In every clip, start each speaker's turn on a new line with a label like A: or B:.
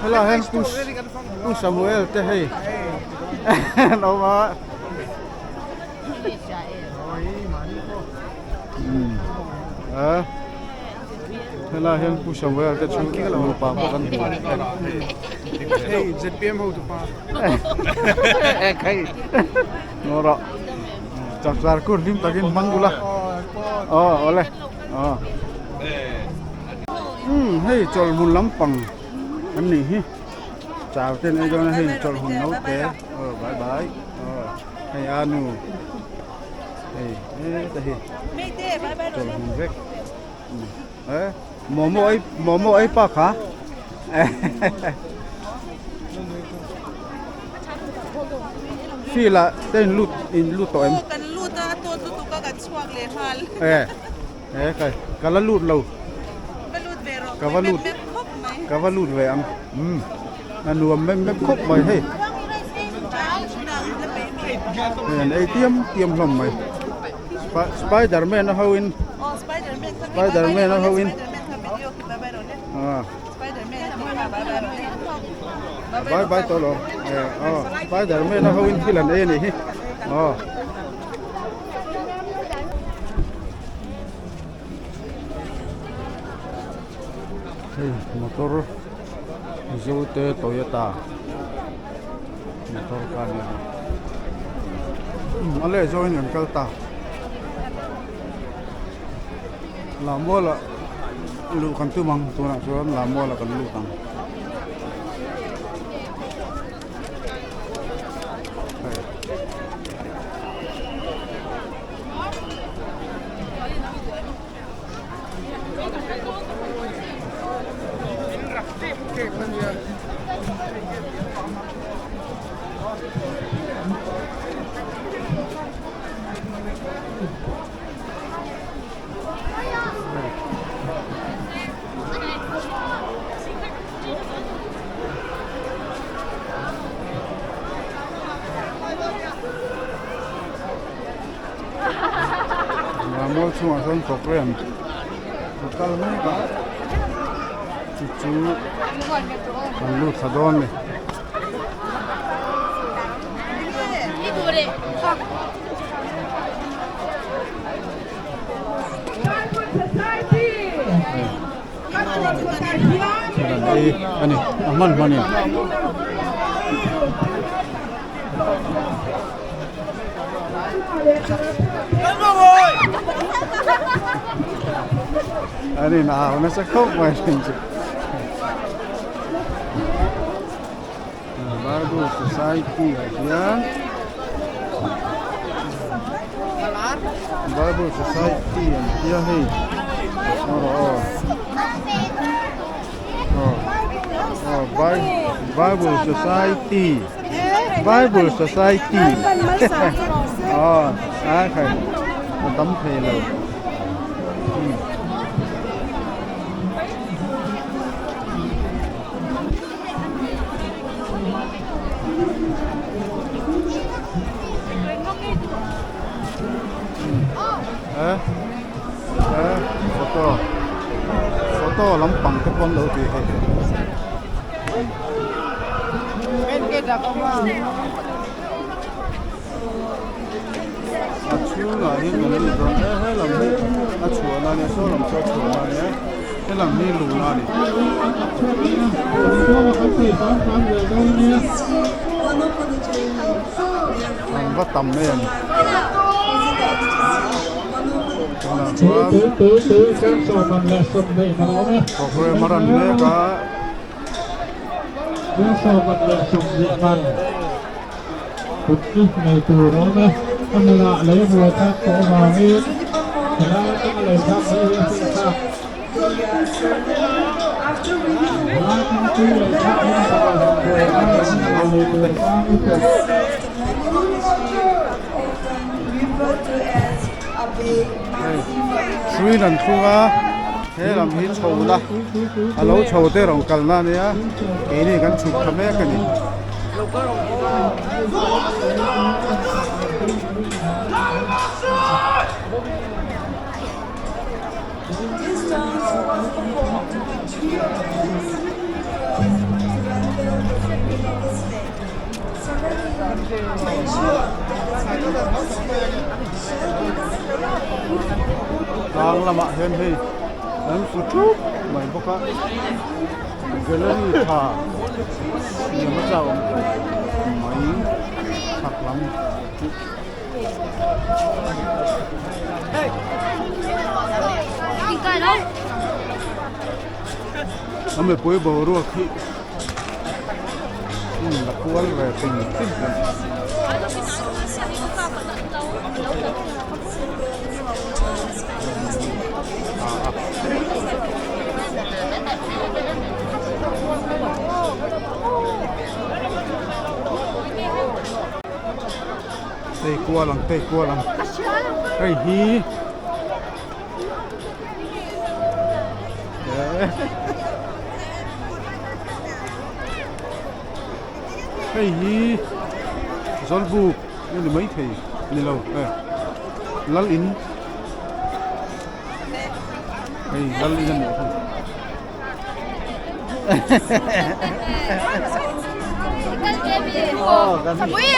A: Helai hian Pu Pu Samuel te hei an awm a. A helai hian Pu Samuel te chu nupa pawh kan hmu a.
B: Hei ZPM hotupa.
A: Khai ngaw rawh. Chapchar kut hlim takin hmang ula. Aw awle. Aw. Umm hei chawlhmun lampang an nih hi. Chau ten ei dawn a hei chawlhmun naute. Aw bye bye. Aw hei a nu. Hei heta hi chawlhmun vek. E momo ei momo ei pa kha. Field ah te in lut in lut tawh em?
C: Aw kan lut a a tawt lutuk a kan chhuak leh nghal.
A: E e kai ka la lut lo.
C: Va lut ve rawh
A: Ka va lut
C: mep mep khawp mai.
A: Ka va lut ve ang umm a nuam mep mep khawp mai hei. Hei an ei tiam tiam hlawm mai Spider man a ho in Spider man a ho in ah. Bye bye tawh lo aw spider man a ho in thil an ei a nih hi aw. Hei motor Mizote Toyota motor kha a ni a a leh zawngin kan kal ta Lammual ah luh kan tum ang tunah chuan Lammual ah kan lut ang. Mual chhungah sawn program a kal mek a chu chu an lut thla dawn a ni. Ei a ni a hman hman in. An in au nasa khawp mai thin chu. Bible Society ah hian Bible Society an tia hei aw aw aw Bible Society Bible Society aw a khai a tam thei lo. Eh eh photo photo lampang te pawh an lo ti hei a chhungah hian kan lut dawn he helam hi a chhuahna a nia saw lam chu a chhuahna a nia helam hi luhna a ni. An va tam em tunah chuan programme a run mek a.
D: Kutni nei tur a awm e. A hmunah lei buai thlak tawh avangin helai atanga lei thlak mai hi a fin thlak. Helai atanga tui lei thlak hi a fapa damdawi a hmunah lei tur tlang lutuk.
A: Hruiin an thlung a, he lam hi chho na a lo chho te rawn kalna a nia keini kan chhuk thla mek a ni. lamah hian hei an fu thup mai bawk a gallery tha siam a chak awm khawp mai chhak lam chu. A mipui boruak hi hmun la kual ve ping ping a ni. Tei kual ang tei kual ang hei hi hei hi zawlbuk a ni maithei ni lo e lal in hei lal in a nih hi.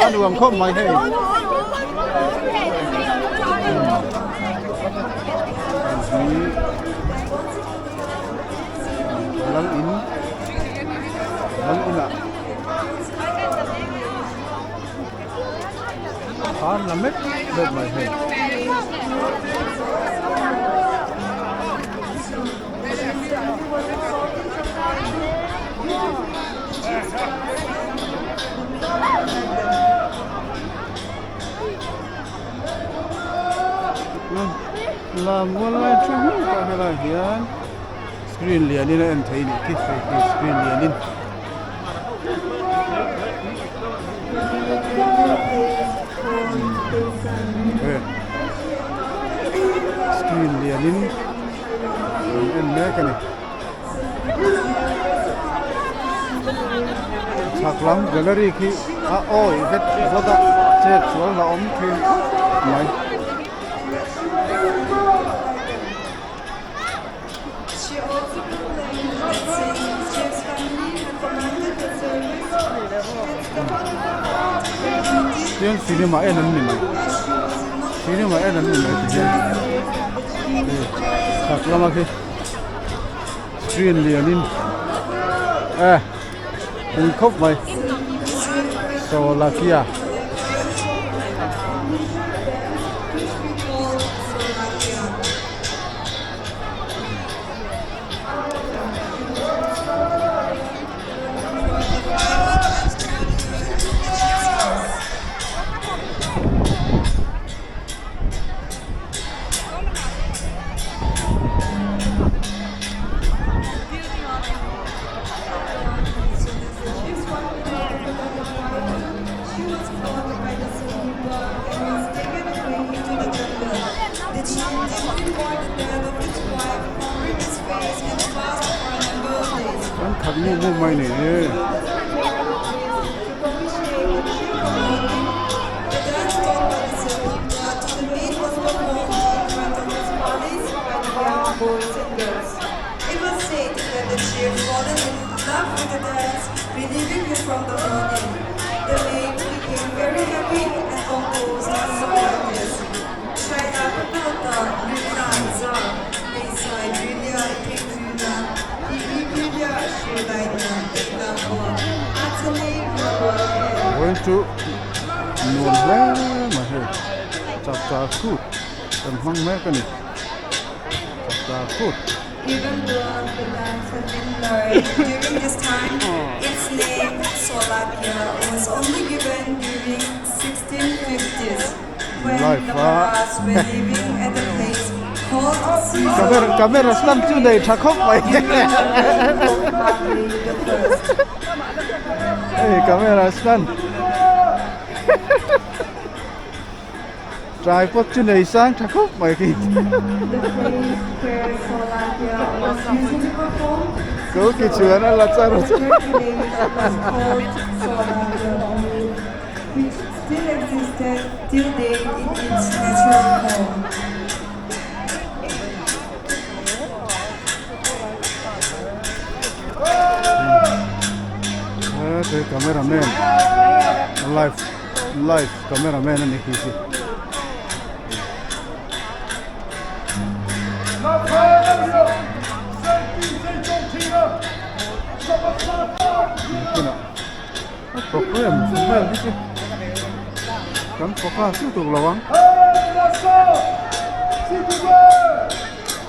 A: A nuam khawp mai hei. Lal in lal inah khan la mek mek mai hei. Lam mual lai thu hmuk a helai hian screen lianin a en thei nih khi hei hi screen lianin. Screen lianin an en mek a ni. Chhak lam gallery khi a awih vek vawt a chet sual la awm thin khawp mai. Chuan cinema en an ni mai cinema en an ni mai ti hian chhak lama khi screen lianin e pui khawp mai sawlakia. An khat mup mup mai ni e. Vawiin chu nuam hle mai hei chapchar kut kan hmang mek a ni chapchar kut. Live a camera camera stand chu nei tha khawp mai hei camera stand tripod chu nei sang tha khawp mai khi ko ki chuan a la char a.
E: which still existed till date in its natural form.
A: He cameraman live live cameraman a ni khi khi. nakinah a program vel hi chu kan focus lutuk lo ang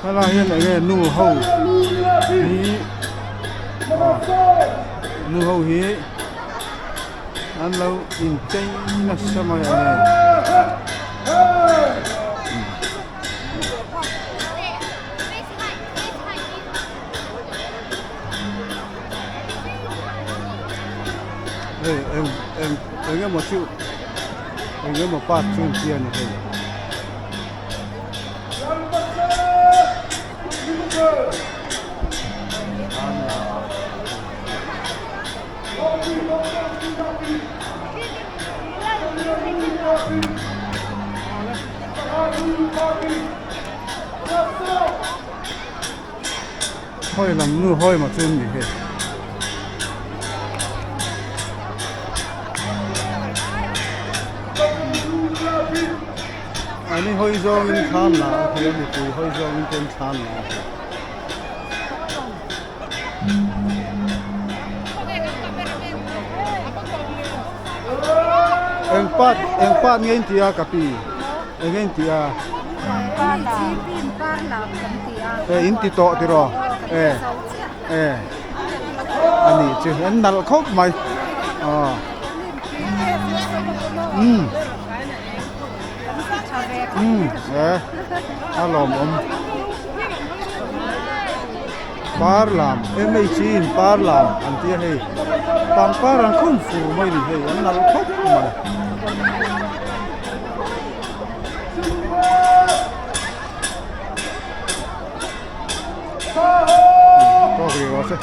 A: helai hian enge nu ho hi nu ho hi an lo inchei nasa mai a ni. Hei eng eng eng emaw chu eng emaw part chu an tia a ni hei. Hawi lam nu hawi maw chu ni hei. Ani hawi zawngin thlam la a thei a mipui hawi zawngin ten thlam la a thei. Eng part eng part nge in ti a ka pi eng nge in ti a e in ti tawh tiraw e e a nih chu an nalh khawp mai aw umm umm e a lawmawm. Par lam mhc in par lam an tia hei pangpar an khawm fur mai ni hei an nalh khawp mai. Tawk rih rawh se.